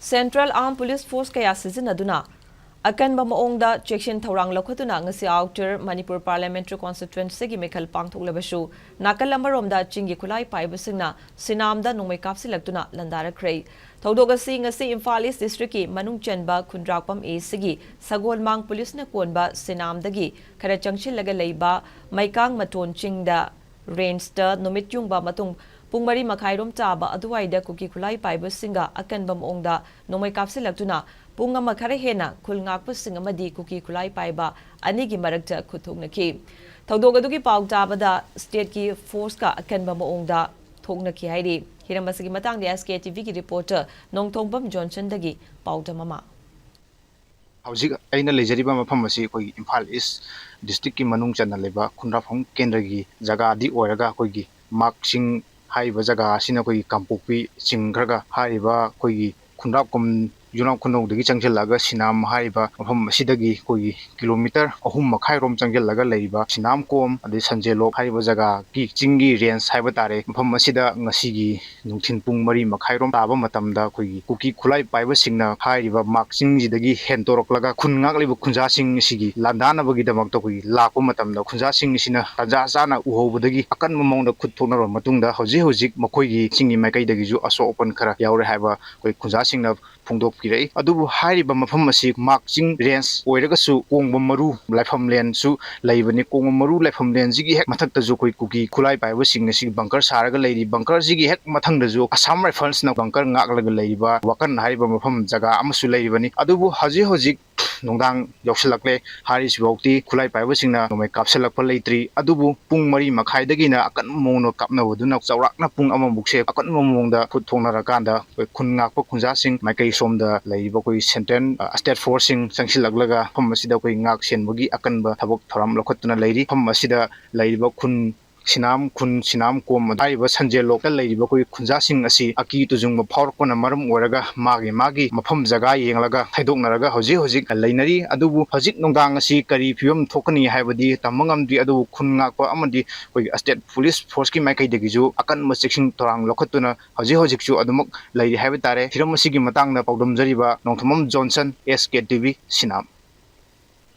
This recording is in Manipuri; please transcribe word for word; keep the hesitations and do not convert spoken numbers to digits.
Central Armed Police Force ꯀꯌꯥ ꯁꯤꯖꯤꯟꯅꯗꯨꯅ ꯑꯀꯟꯕ ꯃꯑꯣꯡꯗ ꯆꯦꯛꯁꯤꯟ ꯊꯧꯔꯥꯡ ꯂꯧꯈꯠꯇꯨꯅ ꯉꯁꯤ Outer Manipur Parliamentary Constituencyꯒꯤ ꯃꯤꯈꯜ ꯄꯥꯡꯊꯣꯛꯂꯕꯁꯨ, ꯅꯥꯀꯜ ꯑꯃꯔꯣꯝꯗ ꯆꯤꯡꯒꯤ ꯈꯨꯠꯂꯥꯏ ꯄꯥꯏꯕꯁꯤꯡꯅ ꯁꯤꯅꯥꯝꯗ ꯅꯣꯡꯃꯩ ꯀꯥꯞꯁꯤꯜꯂꯛꯇꯨꯅ ꯂꯥꯟꯗꯥꯔꯛꯈ꯭ꯔꯦ꯫ ꯊꯧꯗꯣꯛ ꯑꯁꯤ ꯉꯁꯤ ꯏꯝꯐꯥꯜ ꯏꯁ ꯗꯤꯁꯇ꯭ꯔꯤꯛꯀꯤ ꯃꯅꯨꯡ ꯆꯟꯕ ꯈꯨꯟꯗ꯭ꯔꯥꯛꯄꯝ ꯑꯦꯁꯤꯒꯤ ꯁꯒꯣꯜꯃꯥꯡ ꯄꯨꯂꯤꯁꯅ ꯀꯣꯟꯕ ꯁꯤꯅꯥꯝꯗꯒꯤ ꯈꯔ ꯆꯪꯁꯤꯜꯂꯒ ꯂꯩꯕ ꯃꯩꯀꯥꯡ ꯃꯇꯣꯟ ꯆꯤꯡꯗ ꯔꯦꯟꯖꯇ ꯅꯨꯃꯤꯠ ꯌꯨꯡꯕ ꯃꯇꯨꯡ ꯄꯨꯡ ꯃꯔꯤ ꯃꯈꯥꯏꯔꯣꯝ ꯇꯥꯕ ꯑꯗꯨꯋꯥꯏꯗ ꯀꯨꯀꯤ ꯈꯨꯠꯂꯥꯏ ꯄꯥꯏꯕꯁꯤꯡꯒ ꯑꯀꯟꯕ ꯃꯑꯣꯡꯗ ꯅꯣꯡꯃꯩ ꯀꯥꯞꯁꯤꯜꯂꯛꯇꯨꯅ ꯄꯨꯡ ꯑꯃ ꯈꯔ ꯍꯦꯟꯅ ꯈꯨꯜ ꯉꯥꯛꯄꯁꯤꯡ ꯑꯃꯗꯤ ꯀꯨꯀꯤ ꯈꯨꯠꯂꯥꯏ ꯄꯥꯏꯕ ꯑꯅꯤꯒꯤ ꯃꯔꯛꯇ ꯈꯨꯠ ꯊꯣꯛꯅꯈꯤ꯫ ꯊꯧꯗꯣꯛ ꯑꯗꯨꯒꯤ ꯄꯥꯎ ꯇꯥꯕꯗ ꯁ꯭ꯇꯦꯠꯀꯤ ꯐꯣꯔꯁꯀ ꯑꯀꯟꯕ ꯃꯑꯣꯡꯗ ꯊꯣꯛꯅꯈꯤ ꯍꯥꯏꯔꯤ꯫ ꯍꯤꯔꯝ ꯑꯁꯤꯒꯤ ꯃꯇꯥꯡꯗ ꯑꯦꯁ ꯀꯦ ꯇꯤ ꯚꯤꯒꯤ ꯔꯤꯄꯣꯔꯇꯔ ꯅꯣꯡꯊꯣꯡꯕꯝ ꯖꯣꯟꯁꯟꯗꯒꯤ ꯄꯥꯎꯗꯝ ꯑꯃ꯫ ꯍꯧꯖꯤꯛ ꯑꯩꯅ ꯂꯩꯖꯔꯤꯕ ꯃꯐꯝ ꯑꯁꯤ ꯑꯩꯈꯣꯏꯒꯤ ꯏꯝꯐꯥꯜ ꯏꯁ ꯗꯤꯁꯇ꯭ꯔꯤꯛꯀꯤ ꯃꯅꯨꯡ ꯆꯟꯅ ꯂꯩꯕ ꯈꯨꯟꯗ꯭ꯔꯥꯛꯐꯝ ꯀꯦꯟꯗ꯭ꯔꯒꯤ ꯖꯒꯥꯗꯤ ꯑꯣꯏꯔꯒ, ꯑꯩꯈꯣꯏꯒꯤ ꯃꯥꯛꯆꯤꯡ ꯍꯥꯏꯔꯤꯕ ꯖꯒꯥ ꯑꯁꯤꯅ ꯑꯩꯈꯣꯏꯒꯤ ꯀꯥꯡꯄꯣꯛꯄꯤ ꯆꯤꯡꯈ꯭ꯔꯒ ꯍꯥꯏꯔꯤꯕ ꯑꯩꯈꯣꯏꯒꯤ ꯈꯨꯟꯗ꯭ꯔꯥꯛꯀꯣꯝ ꯌꯨꯅꯥꯝ ꯈꯨꯅꯧꯗꯒꯤ ꯆꯪꯁꯤꯜꯂꯛꯑꯒ ꯁꯤꯅꯥꯝ ꯍꯥꯏꯔꯤꯕ ꯃꯐꯝ ꯑꯁꯤꯗꯒꯤ ꯑꯩꯈꯣꯏꯒꯤ ꯀꯤꯂꯣꯃꯤꯇꯔ ꯑꯍꯨꯝ ꯃꯈꯥꯏꯔꯣꯝ ꯆꯪꯁꯤꯜꯂꯒ ꯂꯩꯔꯤꯕ ꯁꯤꯅꯥꯝꯀꯣꯝ ꯑꯗꯩ ꯁꯟꯖꯦꯂꯣꯛ ꯍꯥꯏꯔꯤꯕ ꯖꯒꯥꯒꯤ ꯆꯤꯡꯒꯤ ꯔꯦꯟꯖ ꯍꯥꯏꯕ ꯇꯥꯔꯦ꯫ ꯃꯐꯝ ꯑꯁꯤꯗ ꯉꯁꯤꯒꯤ ꯅꯨꯡꯊꯤꯜ ꯄꯨꯡ ꯃꯔꯤ ꯃꯈꯥꯏꯔꯣꯝ ꯇꯥꯕ ꯃꯇꯝꯗ ꯑꯩꯈꯣꯏꯒꯤ ꯀꯨꯀꯤ ꯈꯨꯠꯂꯥꯏ ꯄꯥꯏꯕꯁꯤꯡꯅ ꯍꯥꯏꯔꯤꯕ ꯃꯥꯛꯆꯤꯡꯁꯤꯗꯒꯤ ꯍꯦꯟꯗꯣꯔꯛꯂꯒ ꯈꯨꯟ ꯉꯥꯛꯂꯤꯕ ꯈꯨꯟꯖꯥꯁꯤꯡ ꯑꯁꯤꯒꯤ ꯂꯥꯟꯗꯥꯅꯕꯒꯤꯗꯃꯛꯇ ꯑꯩꯈꯣꯏꯒꯤ ꯂꯥꯛꯄ ꯃꯇꯝꯗ ꯈꯨꯟꯖꯥꯁꯤꯡ ꯑꯁꯤꯅ ꯇꯥꯟꯖꯥ ꯆꯥꯅ ꯎꯍꯧꯕꯗꯒꯤ ꯑꯀꯟꯕ ꯃꯑꯣꯡꯗ ꯈꯨꯠ ꯊꯣꯛꯅꯔꯕ ꯃꯇꯨꯡꯗ ꯍꯧꯖꯤꯛ ꯍꯧꯖꯤꯛ ꯃꯈꯣꯏꯒꯤ ꯆꯤꯡꯒꯤ ꯃꯥꯏꯀꯩꯗꯒꯤꯁꯨ ꯑꯁꯣꯛ ꯑꯄꯟ ꯈꯔ ꯌꯥꯎꯔꯦ ꯍꯥꯏꯕ ꯑꯩꯈꯣꯏ ꯈꯨꯟꯖꯥꯁꯤꯡꯅ ꯐꯣꯡꯗꯣꯛꯄꯤꯔꯛꯏ꯫ ꯑꯗꯨꯕꯨ ꯍꯥꯏꯔꯤꯕ ꯃꯐꯝ ꯑꯁꯤ ꯃꯥꯛꯆꯤꯡ ꯔꯦꯟꯖ ꯑꯣꯏꯔꯒꯁꯨ ꯀꯣꯡꯕ ꯃꯔꯨ ꯂꯥꯏꯐꯝꯂꯦꯟꯁꯨ ꯂꯩꯕꯅꯤ꯫ ꯀꯣꯡꯕ ꯃꯔꯨ ꯂꯥꯏꯐꯝꯂꯦꯟꯁꯤꯒꯤ ꯍꯦꯛ ꯃꯊꯛꯇꯁꯨ ꯑꯩꯈꯣꯏ ꯀꯨꯀꯤ ꯈꯨꯠꯂꯥꯏ ꯄꯥꯏꯕꯁꯤꯡ ꯑꯁꯤ ꯕꯪꯀꯔ ꯁꯥꯔꯒ ꯂꯩꯔꯤ꯫ ꯕꯪꯀꯔꯁꯤꯒꯤ ꯍꯦꯛ ꯃꯊꯪꯗꯁꯨ ꯑꯁꯥꯝ ꯔꯥꯏꯐꯜꯁꯅ ꯕꯪꯀꯔ ꯉꯥꯛꯂꯒ ꯂꯩꯔꯤꯕ ꯋꯥꯀꯟ ꯍꯥꯏꯔꯤꯕ ꯃꯐꯝ ꯖꯒꯥ ꯑꯃꯁꯨ ꯂꯩꯔꯤꯕꯅꯤ꯫ ꯑꯗꯨꯕꯨ ꯍꯧꯖꯤꯛ ꯍꯧꯖꯤꯛ ꯅꯨꯡꯗꯥꯡ ꯌꯧꯁꯤꯜꯂꯛꯂꯦ꯫ ꯍꯥꯏꯔꯤꯁꯤꯐꯥꯎꯗꯤ ꯈꯨꯠꯂꯥꯏ ꯄꯥꯏꯕꯁꯤꯡꯅ ꯅꯣꯡꯃꯩ ꯀꯥꯞꯁꯤꯜꯂꯛꯄ ꯂꯩꯇ꯭ꯔꯤ꯫ ꯑꯗꯨꯕꯨ ꯄꯨꯡ ꯃꯔꯤ ꯃꯈꯥꯏꯗꯒꯤꯅ ꯑꯀꯟꯕ ꯃꯑꯣꯡꯗ ꯀꯥꯞꯅꯕꯗꯨꯅ ꯆꯥꯎꯔꯥꯛꯅ ꯄꯨꯡ ꯑꯃꯃꯨꯛꯁꯦ ꯑꯀꯟꯕ ꯃꯑꯣꯡꯗ ꯈꯨꯠ ꯊꯣꯛꯅꯔꯀꯥꯟꯗ ꯑꯩꯈꯣꯏ ꯈꯨꯟ ꯉꯥꯛꯄ ꯈꯨꯟꯖꯥꯁꯤꯡ ꯃꯥꯏꯀꯩ ꯁꯣꯝꯗ ꯂꯩꯔꯤꯕ ꯑꯩꯈꯣꯏ ꯁꯦꯟꯇ꯭ꯔꯦꯜ, ꯑ, ꯁ꯭ꯇꯦꯠ ꯐꯣꯔꯁꯁꯤꯡ ꯆꯪꯁꯤꯜꯂꯛꯂꯒ ꯃꯐꯝ ꯑꯁꯤꯗ ꯑꯩꯈꯣꯏ ꯉꯥꯛ ꯁꯦꯟꯕꯒꯤ ꯑꯀꯟꯕ ꯊꯕꯛ ꯊꯧꯔꯝ ꯂꯧꯈꯠꯇꯨꯅ ꯂꯩꯔꯤ꯫ ꯃꯐꯝ ꯑꯁꯤꯗ ꯂꯩꯔꯤꯕ ꯈꯨꯟ ꯁꯤꯅꯥꯝ ꯈꯨꯟ, ꯁꯤꯅꯥꯝ ꯀꯣꯝ ꯍꯥꯏꯔꯤꯕ ꯁꯟꯖꯦꯜ ꯂꯣꯛꯇ ꯂꯩꯔꯤꯕ ꯑꯩꯈꯣꯏ ꯈꯨꯟꯖꯥꯁꯤꯡ ꯑꯁꯤ ꯑꯀꯤ ꯇꯨꯖꯨꯡꯕ ꯐꯥꯎꯔꯛꯄꯅ ꯃꯔꯝ ꯑꯣꯏꯔꯒ ꯃꯥꯒꯤ ꯃꯥꯒꯤ ꯃꯐꯝ ꯖꯒꯥ ꯌꯦꯡꯂꯒ ꯈꯥꯏꯗꯣꯛꯅꯔꯒ ꯍꯧꯖꯤꯛ ꯍꯧꯖꯤꯛ ꯂꯩꯅꯔꯤ꯫ ꯑꯗꯨꯕꯨ ꯍꯧꯖꯤꯛ ꯅꯨꯡꯗꯥꯡ ꯑꯁꯤ ꯀꯔꯤ ꯐꯤꯕꯝ ꯊꯣꯛꯀꯅꯤ ꯍꯥꯏꯕꯗꯤ ꯇꯝꯕ ꯉꯝꯗ꯭ꯔꯤ꯫ ꯑꯗꯨꯕꯨ ꯈꯨꯟ ꯉꯥꯛꯄ ꯑꯃꯗꯤ ꯑꯩꯈꯣꯏꯒꯤ state police forceꯀꯤ ꯃꯥꯏꯀꯩꯗꯒꯤꯁꯨ ꯑꯀꯟꯕ ꯆꯦꯛꯁꯤꯟ ꯊꯧꯔꯥꯡ ꯂꯧꯈꯠꯇꯨꯅ ꯍꯧꯖꯤꯛ ꯍꯧꯖꯤꯛꯁꯨ ꯑꯗꯨꯃꯛ ꯂꯩꯔꯤ ꯍꯥꯏꯕ ꯇꯥꯔꯦ꯫ ꯍꯤꯔꯝ ꯑꯁꯤꯒꯤ ꯃꯇꯥꯡꯗ ꯄꯥꯎꯗꯝꯖꯔꯤꯕ ꯅꯣꯡꯊꯣꯝꯕꯝ ꯖꯣꯟꯁꯟ, SKTV, ꯁꯤꯅꯥꯝ꯫